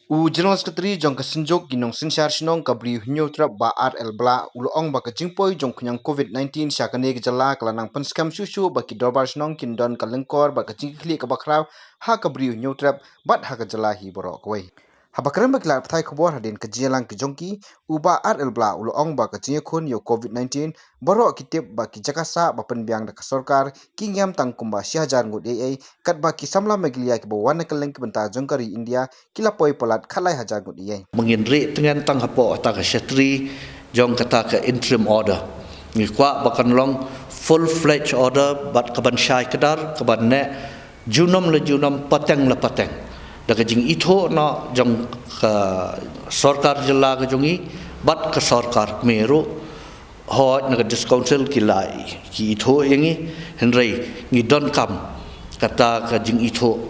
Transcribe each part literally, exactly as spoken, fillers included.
U General Secretary jong ka Synjuk ki Nongsynshar Shnong ka Bri u Hynñiewtrep, Bah R L Blah, u la ong ba ka jingpoi jong ka khñiang covid nineteen sha kane ka jylla ka la nang pynskhem shuh shuh ba ki dorbar shnong kin don ka lyngkor bad ka jingkitkhlieh kaba khraw ha ka Bri u Hynñiewtrep bad ha ka jylla hi baroh kawei. Haba kren bad ki lad pathai khubor hadien ka jingïalang ka jong ki, u Bah R L Blah u la ong ba ka jingïakhun ïa u covid nineteen, baroh ki tip ba ki jaka sah ba pynbiang da ka sorkar kim tang kumba shi hajar ngut ei ei, katba ki samla Meghalaya kiba wan na kylleng ki bynta jong ka ri India ki la poi palat khatlai hajar ngut ei ei. Mynta ngin rieh tngen tang hapoh kata ka shatri jong kata ka interim order. Ngi kwah ba kan long full fledged order bad kaban shai kdar, kaban neh junom la junom, pateng la pateng. Da ka jingithuh noh jong ka sorkar jylla ka jong ngi bad ka sorkar kmie ruh, hooid na ka District Council ki la, ki ithuh ïa ngi, hynrei ngi donkam kata ka jingithuh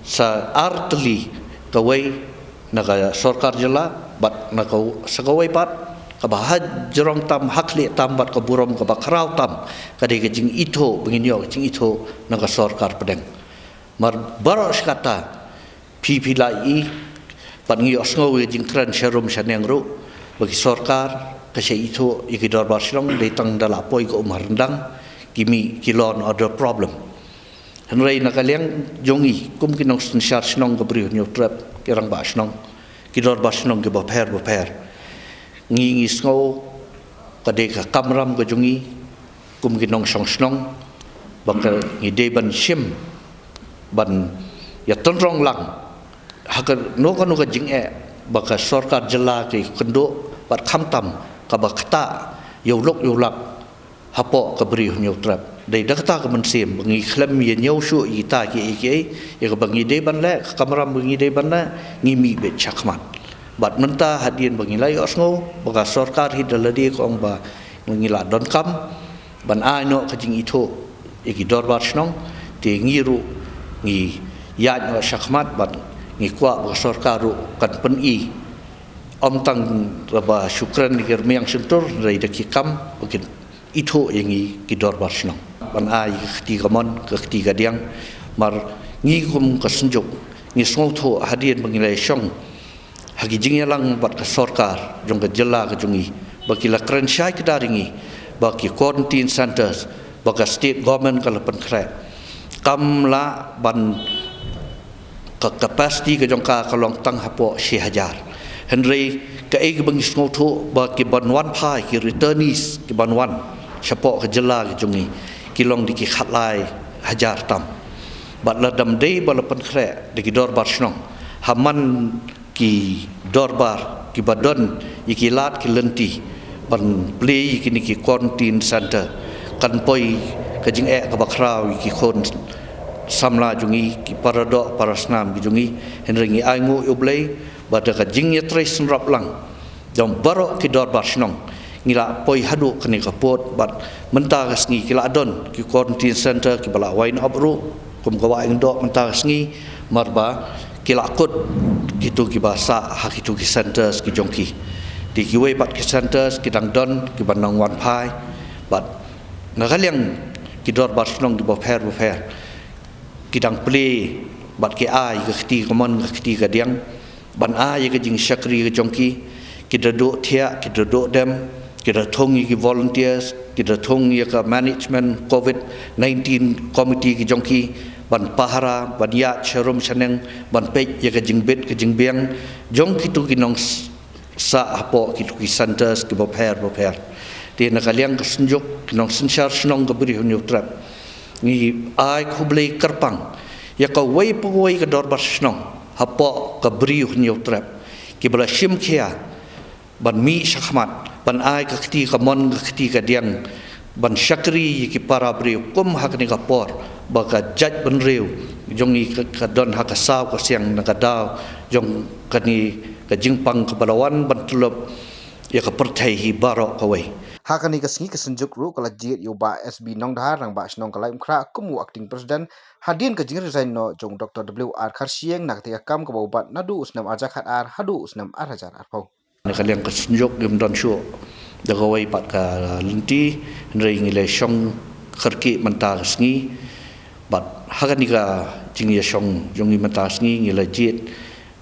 sa ar tylli kawei na ka sorkar jylla bad na ka, sa kawei pat kaba ha jrong tam, ha khlieh tam bad ka burom kaba khraw tam, ka dei ka jingithuh, ba ngin ïoh ka jingithuh na ka sorkar pdeng. Mar baroh shi katta phi, phi la ïohi bad ngi ïohsngew ïa ka jingkren sharum shaneng ruh ba ki sorkar ka shah ithuh ïa ki dorbar shnong dei tang da la poi ka umryndang, ki mih ki law and order problem. Hynrei na ka liang jong ngi kum ki nongsynshar shnong ka Bri u Hynñiewtrep, ki rangbah shnong, ki dorbar shnong kiba pher bapher, ngi, ngi sngew ka dei ka kamram ka jong ngi kum ki nongshong shnong ba ka ngi dei ban shim, ban ïatynrong lang ha kano kano ka jingeh ba ka sorkar jylla ka ïakynduh bad khamtam kaba ktah ïa u lok ïa u lak hapoh ka Bri u Hynñiewtrep. Dei da kata ka mynsiem ba ngi khlem ïa ñiew shuh ïa kita kiei kiei, ïa kaba ngi dei ban leh, ka kamram ba ngi dei ban leh, ngi mih beit shakhmat. Bad mynta hadien ba ngi la ïohsngew ba ka sorkar hi da lade ka ong ba ngi la donkam ban ai noh ka jingithuh ïa ki dorbar shnong, te ngi ruh ngi ïaid noh shakhmat bad ngi kwah ba ka sorkar ruh kan pyni, ym tang ba shu kren ïa ki rmiang shyntur, hynrei da ki kam ba kin ithuh ïa ngi ki dorbar shnong ban ai ka kti kamon, ka kti kadiang. Mar ngi kum ka Synjuk ngi sngewthuh hadien ba ngi la ïashong ha ki jingïalang bad ka sorkar jong ka jylla ka jong ngi ba ki la kren shai kdar ïa ngi ba ki quarantine centres ba ka state government ka la pynkhreh, kam lah ban, ka capacity ka jong ka ka long tang hapoh shi hajar. Hynrei kaei kaba ngi sngewthuh ba ki ban wan phai, ki returnees ki ban wan shapoh ka jylla ka jong ngi, ki long da ki khatlai hajar tam. Bad lada ym dei ba la pynkhreh da ki dorbar shnong ha man ki dorbar kiba don ïa ki lad ki lynti ban plie ïa kine ki quarantine centre, kan poi ka jingeh kaba khraw ïa ki khun samla jong ngi, ki paradoh parasnam ki jong ngi. Hynrei ngi ainguh ïa U Blei ba da ka jingïatrei synrop lang jong baroh ki dorbar shnong ngi la poi haduh kane ka pud bad mynta ka sngi ki la don ki quarantine centre kiba la wine up ruh, kum ka Wahïndep mynta ka sngi, mar ba ki la kut kito kiba sah ha kito ki centres ki jong ki. Te kiwei pat ki centres ki dang don kiba nang wan phai. Bad na ka liang ki dorbar shnong kiba pher bapher ki dang plie bad ki ai ka kti kamon, ka kti kadiang ban ai ïa ka jingshakri ka jong ki. Ki da duh thiah, ki da duh dem, ki da thung ïa ki volunteers, ki da thung ïa ka management covid nineteen committee ki jong ki ban pahara, ban ïaid sharum shaneng, ban peit ïa ka jingbit ka jingbiang jong kito ki nong s-, sah hapoh kito ki centres kiba pher bapher. Te na ka liang ka Synjuk ki nongsynshar shnong ka Bri u Hynñiewtrep, ngi ai khublei kyrpang ïa kawei pa kawei ka dorbar shnong hapoh ka Bri u Hynñiewtrep kiba la shim khia ban mih shakhmat ban ai ka kti kamon, ka kti kadiang ban shakri ïa ki para briew kum ha kane ka por ba ka jaitbynriew jong ngi ka, ka don ha ka saw ka siang na ka daw jong kane ka jingpang kaba la wan ban tyllup ïa ka pyrthei hi baroh kawei. Ha kane ka sngi ka Synjuk ruh ka la jied ïa u Bah S B Nongdhar, rangbah shnong ka Laitumkhrah, kum u acting president hadien ka jingresign noh jong u Doctor W R Kharshiing na katei ka kam kaba u bat naduh u snem ar hajar khatar haduh u snem ar hajar arphew. Na ka liang ka Synjuk ngim don shuh da kawei pat ka lynti, hynrei ngi la shong kyrkieh mynta ka sngi. Bad ha kane ka jingïashong jong ngi mynta ka sngi ngi la jied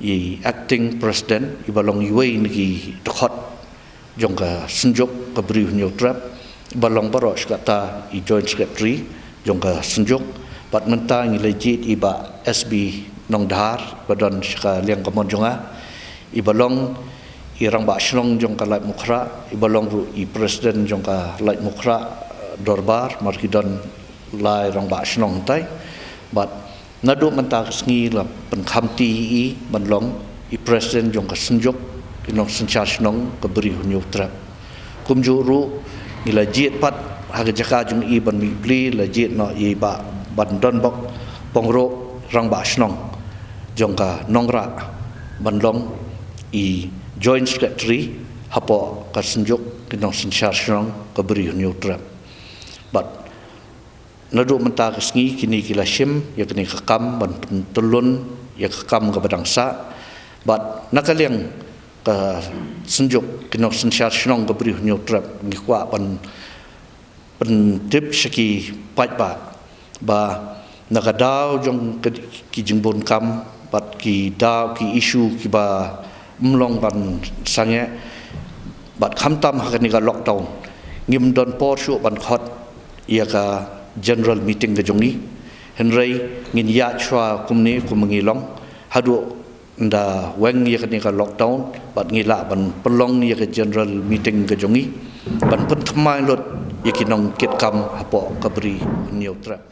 i acting president, iba long iwei na ki dkhot jong ka Synjuk ka Bri u Hynñiewtrep, iba long baroh shi katta i joint secretary jong ka Synjuk. Bad mynta ngi la jied i Bah S B Nongdhar, iba don sha ka liang kamon jong nga, iba long i Rangbah Shnong jong ka Laitmukhra, iba long ruh i president jong ka Laitmukhra, eh, Dorbar, mar ki don lai Rangbah Shnong hangtai. Bad naduh mynta ka sngi la pynkhamti i ban long i president jong ka Synjuk ki Nongsynshar Shnong ka Bri u Hynñiewtrep. Kumjuh ruh ngi la jied pat ha ka jaka jong i ban mih pli, la jied noh i Bah Bandonbok Pyngrope, Rangbah Shnong jong ka Nongrah, ban long i joint secretary hapoh ka Synjuk ki Nongsynshar Shnong ka Bri u Hynñiewtrep. Bad naduh mynta ka sngi kine ki la shim ïa kane ka kam ban pyntyllun ïa ka kam kaba dang sah. Bad na ka liang ka Synjuk ki Nongsynshar Shnong ka Bri u Hynñiewtrep, ngi kwah ban pyntip sha ki paidbah ba na ka daw jong ki jingbun kam bad ki daw ki issue kiba ym long ban sangeh, bad khamtam ha kane ka lockdown, ngim don por shuh ban khot ïa ka general meeting ka jong ngi. Hynrei ngin ïaid shuwa kumne kum ngi long, haduh ynda weng ïa kane ka lockdown, bad ngi lah ban pynlong ïa ka general meeting ka jong ngi ban pynthymmai lut ïa ki nongkitkam hapoh ka Bri u Hynñiewtrep.